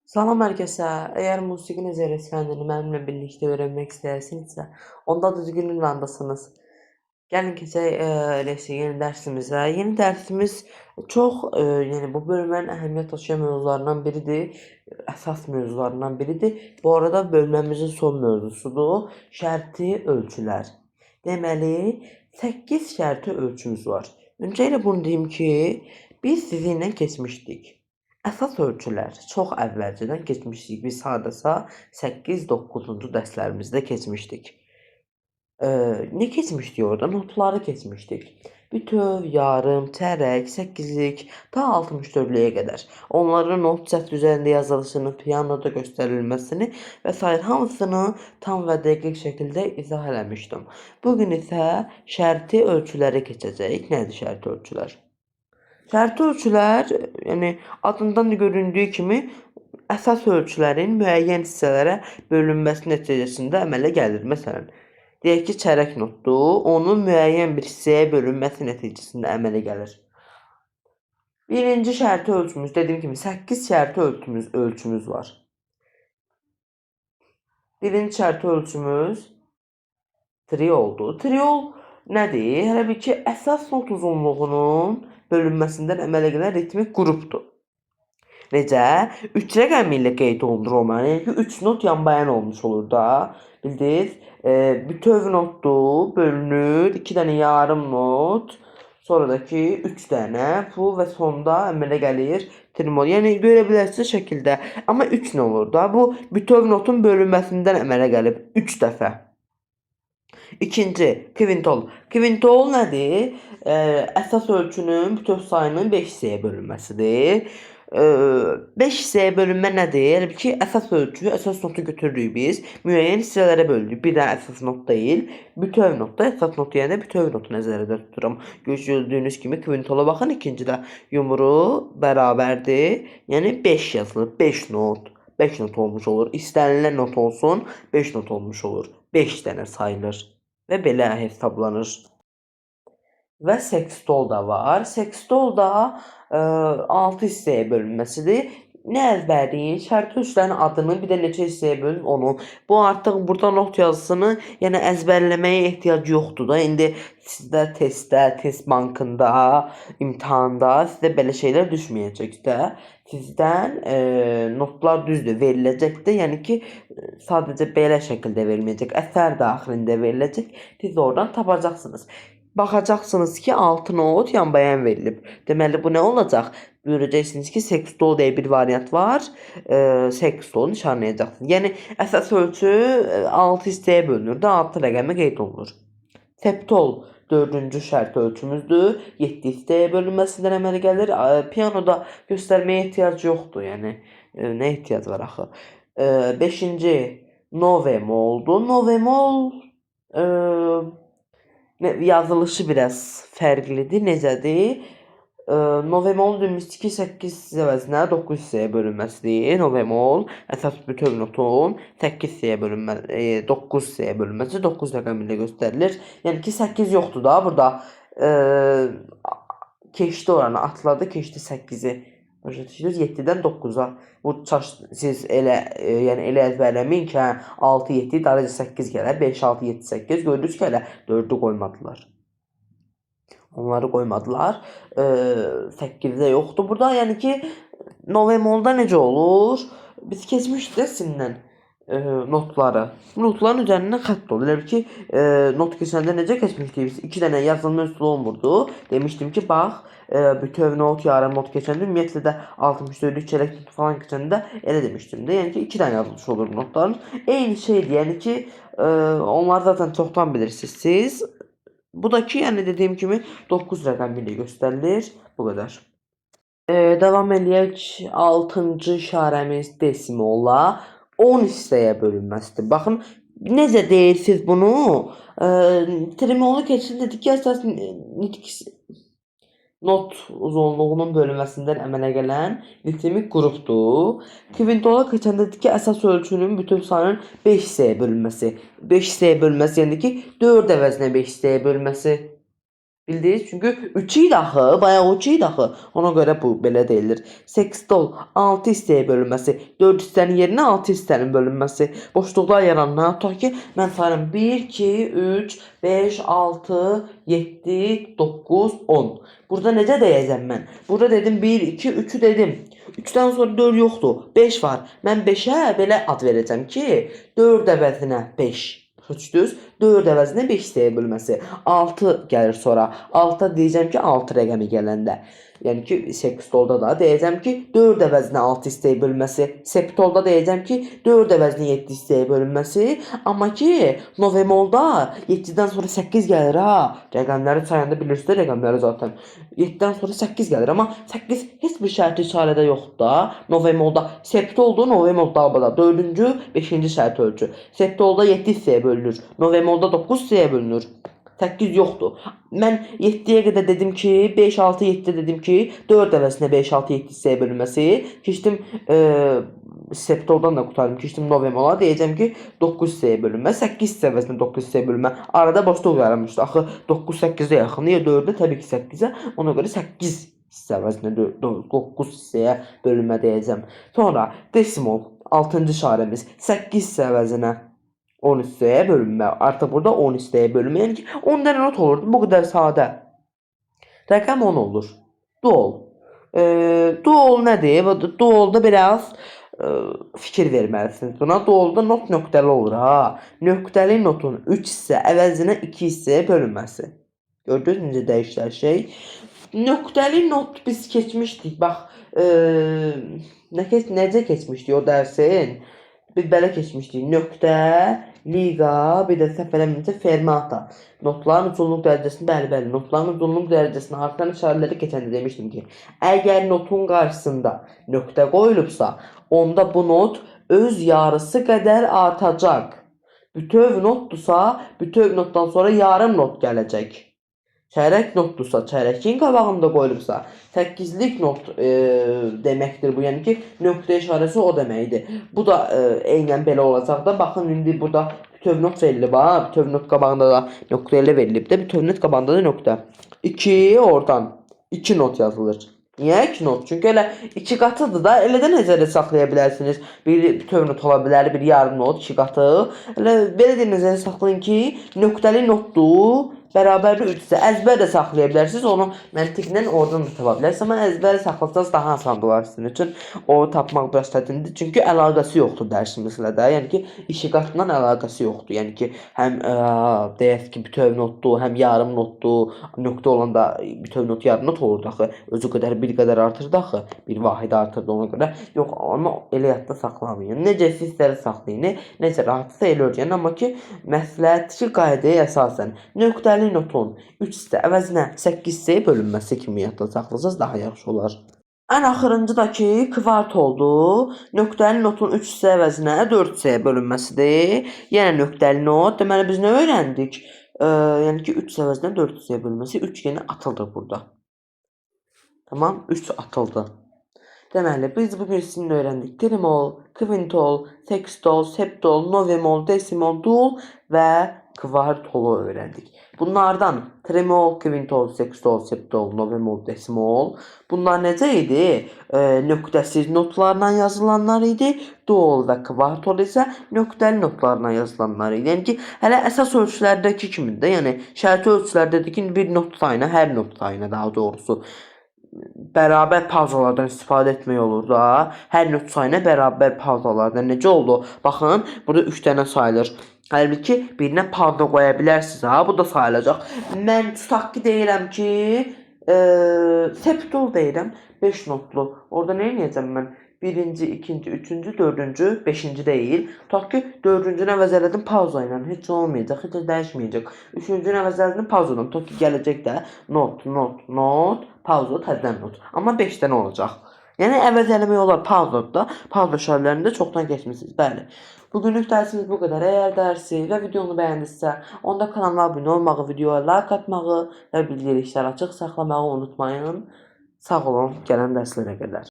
Salam hər kəsə. Əgər musiqi nəzəriyyəsi fənnini mənimlə birlikdə öyrənmək istəyirsinizsə, onda düzgün ünvandasınız. Gəlin keçək eləsə yeni dərsimizə. Yeni dərsimiz çox, yəni bu bölmənin əhəmiyyət daşıyan mövzularından biridir. Əsas mövzularından biridir. Bu arada bölməmizin son mövzusudur. Şərti ölçülər. Deməli, 8 şərti ölçümüz var. Öncəliklə bunu deyim ki, biz sizinlə keçmişdik. Əsas ölçülər çox əvvəlcədən keçmişdik. Biz hardasa 8-9-cu dərslərimizdə keçmişdik. Nə keçmişdik orada? Notları keçmişdik. Bütöv, yarım, çərək, səkkizlik, ta 64-lüyə qədər. Onların not cəft üzərində yazılışını, pianoda göstərilməsini və sair hamısını tam və dəqiq şəkildə izah eləmişdim. Bu gün isə şərti ölçülərə keçəcəyik. Nədir şərti ölçülər? Şərti ölçülər, yəni adından da göründüyü kimi əsas ölçülərin müəyyən hissələrə bölünməsi nəticəsində əmələ gəlir. Məsələn, deyək ki, çərək notdur, onun müəyyən bir hissəyə bölünməsi nəticəsində əmələ gəlir. Birinci şərti ölçümüz, dediyim kimi 8 şərti ölçümüz var. Birinci şərti ölçümüz trioldur. Triol nədir? Hələ bir ki, əsas not uzunluğunun bölünməsindən əmələ gələn ritmik qrupdur. Necə? 3 rəqəmi ilə qeyd olunur o mənə. Yəni ki, 3 not yanbayan olmuş olur da. Bildiniz? Bütöv notdur, bölünür. 2 dənə yarım not, sonradakı 3 dənə bu və sonda əmələ gəlir trimol. Yəni görə bilərsiniz şəkildə. Amma 3 nə olur da? Bu bütöv notun bölünməsindən əmələ gəlib 3 dəfə. İkinci, kvintol. Kvintol nədir? Əsas ölçünün bütöv sayının 5 hissəyə bölünməsidir. 5 hissəyə bölünmə nədir? Elə bil ki, əsas ölçü, əsas notu götürürük biz. Müəyyən hissələrə bölünür. Bir dənə əsas not deyil, bütöv notda əsas not deyəndə bütöv notu nəzərdə tuturam. Gördüyünüz kimi kvintola baxın, ikincidə yumru bərabərdir. Yəni 5 yazılır, 5 not. 5 not olmuş olur. İstənilən not olsun, 5 not olmuş olur. 5 dənə sayılır və belə hesablanır. Və sekstol da var. Sekstol da 6 hissəyə bölünməsidir. Nə əzbərləyin? Şərti ölçülərin adını, bir də neçə hissəyə bölün onu. Bu artıq burada not yazısını, yəni əzbərləməyə ehtiyac yoxdur da. İndi sizdə testdə, test bankında, imtahanda sizə belə şeylər düşməyəcək də. Sizdən notlar düzdür veriləcək də. Yəni ki, sadəcə belə şəkildə verilməyəcək. Əsər daxilində veriləcək. Siz oradan tapacaqsınız. Baxacaqsınız ki, 6 not yanbayan verilib. Deməli, bu nə olacaq? Görəcəksiniz ki, sekstol deyə bir variant var. Sekstol nişanlayacaqsınız. Yəni, əsas ölçü 6 hissəyə bölünür də, 6 rəqəmi qeyd olunur. Septol 4-cü şərt ölçümüzdür. 7 hissəyə bölünməsindən əmələ gəlir. Pianoda göstərməyə ehtiyac yoxdur. Yəni, nə ehtiyac var axı? 5-ci novemoldur. Novemol yazılışı biraz fərqlidir. Necədir? Novemol demişdik ki, 8 hissə əvəzinə 9 hissəyə bölünməsidir. Novemol əsas bütöv notun 8 hissəyə bölünmə, 9 hissəyə bölünməsi 9 rəqəmi ilə göstərilir. Yəni ki, 8 yoxdur da burada. Keçdi oranı, atladı, keçdi 8-i. Başa düşdünüz? 7-dən 9-a. Bu çaş siz elə yəni elə əzbərləməyin ki, hə, 6 7 dərəcə 8 gələr, 5 6 7 8. Gördünüz ki, hələ 4-ü qoymadılar. Onları qoymadılar. 8-də yoxdur burada. Yəni ki, novemolda necə olur? Biz keçmişdik də sizinlə notları. Notların üzərindən xətt olur. Elə bil ki, not keçəndə necə keçmişdik biz? 2 dənə yazılma üsulu olmurdu. Demişdim ki, bax, bütöv not, yarım not keçəndə, ümumiyyətlə də 64-lük çərək notu falan keçəndə elə demişdim də. Yəni ki, 2 dənə yazılış olur notların. Eyni şeydir. Yəni ki, onları zaten çoxdan bilirsiniz siz. Bu da ki, yəni dediyim kimi 9 rəqəmi ilə göstərilir. Bu qədər. Davam eləyək. 6-cı işarəmiz desimolla 10 hissəyə bölünməsidir. Baxın, necə deyirsiniz bunu? Trimolu keçsin dedik ki, əsas nitq not uzunluğunun bölünməsindən əmələ gələn ritmik qrupdur. Kvintola keçəndə dedik ki, əsas ölçünün bütöv sayının 5 hissəyə bölünməsi. 5 hissəyə bölünməsi, yəni ki, 4 əvəzinə 5 hissəyə bölünməsi. Bildiniz? Çünki 3 idi axı, bayaq 3 idi axı. Ona görə bu belə deyilir. Sekstol 6 hissəyə bölünməsi, 4 hissənin yerinə 6 hissənin bölünməsi. Boşluqlar yarandan tutaq ki, mən sayıram 1, 2, 3, 5, 6, 7, 9, 10. Burada necə deyəcəm mən? Burada dedim 1, 2, 3-ü dedim. 3-dən sonra 4 yoxdur. 5 var. Mən 5-ə belə ad verəcəm ki, 4 əvəzinə 5. Başa 4 əvəzinə 5 hissəyə bölməsi. 6 gəlir sonra. 6 deyəcəm ki, 6 rəqəmi gələndə. Yəni ki, sekstolda da deyəcəm ki, 4 əvəzinə 6 hissəyə bölünməsi. Septolda deyəcəm ki, 4 əvəzinə 7 hissəyə bölünməsi. Amma ki, novemolda 7-dən sonra 8 gəlir ha. Rəqəmləri sayanda bilirsiniz də rəqəmləri zaten. 7-dən sonra 8 gəlir, amma 8 heç bir şərti işarədə yoxdur da. Novemolda septoldur, novemol dalbada 4-cü, 5-ci şərt ölçü. Septolda 7 hissəyə bölünür. Novemolda 9 hissəyə bölünür. 8 yoxdur. Mən 7-yə qədər dedim ki, 5, 6, 7 dedim ki, 4 əvəzinə 5, 6, 7 hissəyə bölünməsi. Keçdim septoldan da qurtardım. Keçdim novemola. Deyəcəm ki, 9 hissəyə bölünmə, 8 hissə əvəzinə 9 hissəyə bölünmə. Arada boşluq yaranmışdı. Axı 9 8-ə yaxın. Niyə 4-ə? Təbii ki 8-ə. Ona görə 8 hissə əvəzinə 9 hissəyə bölünmə deyəcəm. Sonra desimol 6-cı işarəmiz 8 hissə əvəzinə 10 hissəyə bölünmə. Artıq burada 10 hissəyə bölünmə. Yəni ki, 10 dənə not olurdu. Bu qədər sadə. Rəqəm 10 olur. Duol. Duol nədir? Duolda biraz fikir verməlisiniz buna. Duolda not nöqtəli olur ha. Nöqtəli notun 3 hissə əvəzinə 2 hissəyə bölünməsi. Gördünüz necə dəyişdi hər şey? Nöqtəli not biz keçmişdik. Bax, necə keçmişdik o dərsin? Biz belə keçmişdik. Nöqtə, liqa, bir də səhv eləmirəmsə fermata. Notların uzunluq dərəcəsini, bəli, bəli, notların uzunluq dərəcəsini artan işarələri keçəndə demişdim ki, əgər notun qarşısında nöqtə qoyulubsa, onda bu not öz yarısı qədər artacaq. Bütöv notdursa, bütöv notdan sonra yarım not gələcək. Çərək notdursa, çərəkin qabağında qoyulubsa, səkkizlik not deməkdir bu. Yəni ki, nöqtə işarəsi o deməkdir. Bu da eynən belə olacaq da. Baxın indi burada bütöv not verilib ha. Bütöv not qabağında da nöqtə elə verilib də. Bütöv not qabağında da nöqtə. 2 oradan 2 not yazılır. Niyə 2 not? Çünki elə 2 qatıdır da. Elə də nəzərdə saxlaya bilərsiniz. Bir bütöv not ola bilər, bir yarım not, 2 qatı. Elə belə də nəzərdə saxlayın ki, nöqtəli notdur. Bərabərli 3 isə əzbər də saxlaya bilərsiniz. Onu məntiqlə oradan da tapa bilərsiniz. Amma əzbər saxlasanız daha asan olar sizin üçün. O tapmaq biraz çətindir. Çünki əlaqəsi yoxdur dərsimizlə də. Yəni ki, iki qatından əlaqəsi yoxdur. Yəni ki, həm deyək ki, bütöv notdur, həm yarım notdur. Nöqtə olanda bütöv not yarım not olurdu axı. Özü qədər bir qədər artırdı axı. Bir vahid artırdı ona görə. Yox, amma elə yadda saxlamayın. Necə istəyirsiniz saxlayın, necə rahatsa elə öyrənin. Amma ki, məsləhətçi qaydaya əsasən nöqtəli notun 3 hissə əvəzinə 8 hissəyə bölünməsi kimi yadda saxlasanız daha yaxşı olar. Ən axırıncı da ki, kvart oldu. Nöqtəli notun 3 hissə əvəzinə 4 hissəyə bölünməsidir. Yenə nöqtəli not. Deməli biz nə öyrəndik? Yəni ki, 3 hissə əvəzinə 4 hissəyə bölünməsi 3 yenə atıldı burada. Tamam, 3 atıldı. Deməli, biz bugün sizinlə öyrəndik. Trimol, kvintol, sekstol, septol, novemol, desimol, dul və kvartolu öyrəndik. Bunlardan trimol, kvintol, sekstol, septol, novemol, desimol bunlar necə idi? Nöqtəsiz notlarla yazılanlar idi. Duol və kvartol isə nöqtəli notlarla yazılanlar idi. Yəni ki, hələ əsas ölçülərdəki kimi də, yəni şərti ölçülərdəki bir not sayına, hər not sayına daha doğrusu bərabər pauzalardan istifadə etmək olur da. Hər not sayına bərabər pauzalardan necə oldu? Baxın, burada 3 dənə sayılır. Halbuki birinə pauza qoya bilərsiniz ha, bu da sayılacaq. Mən tutaq ki deyirəm ki, septol deyirəm, 5 notlu. Orada nə edəcəm mən? Birinci, ikinci, üçüncü, dördüncü, beşinci deyil. Tutaq ki, dördüncünü əvəz elədim pauza ilə. Heç olmayacaq, heç dəyişməyəcək. Üçüncünü əvəz elədim pauza ilə. Tutaq ki, gələcək də not, not, not, pauza, təzədən not. Amma 5 dənə olacaq. Yəni əvəz eləmək olar pauzada da. Pauza işarələrində çoxdan keçmisiniz. Bəli. Bugünlük dərsimiz bu qədər. Əgər dərsi və videonu bəyəndinizsə, onda kanalıma abunə olmağı, videoya like atmağı və bildirişləri açıq saxlamağı unutmayın. Sağ olun, gələn dərslərə qədər.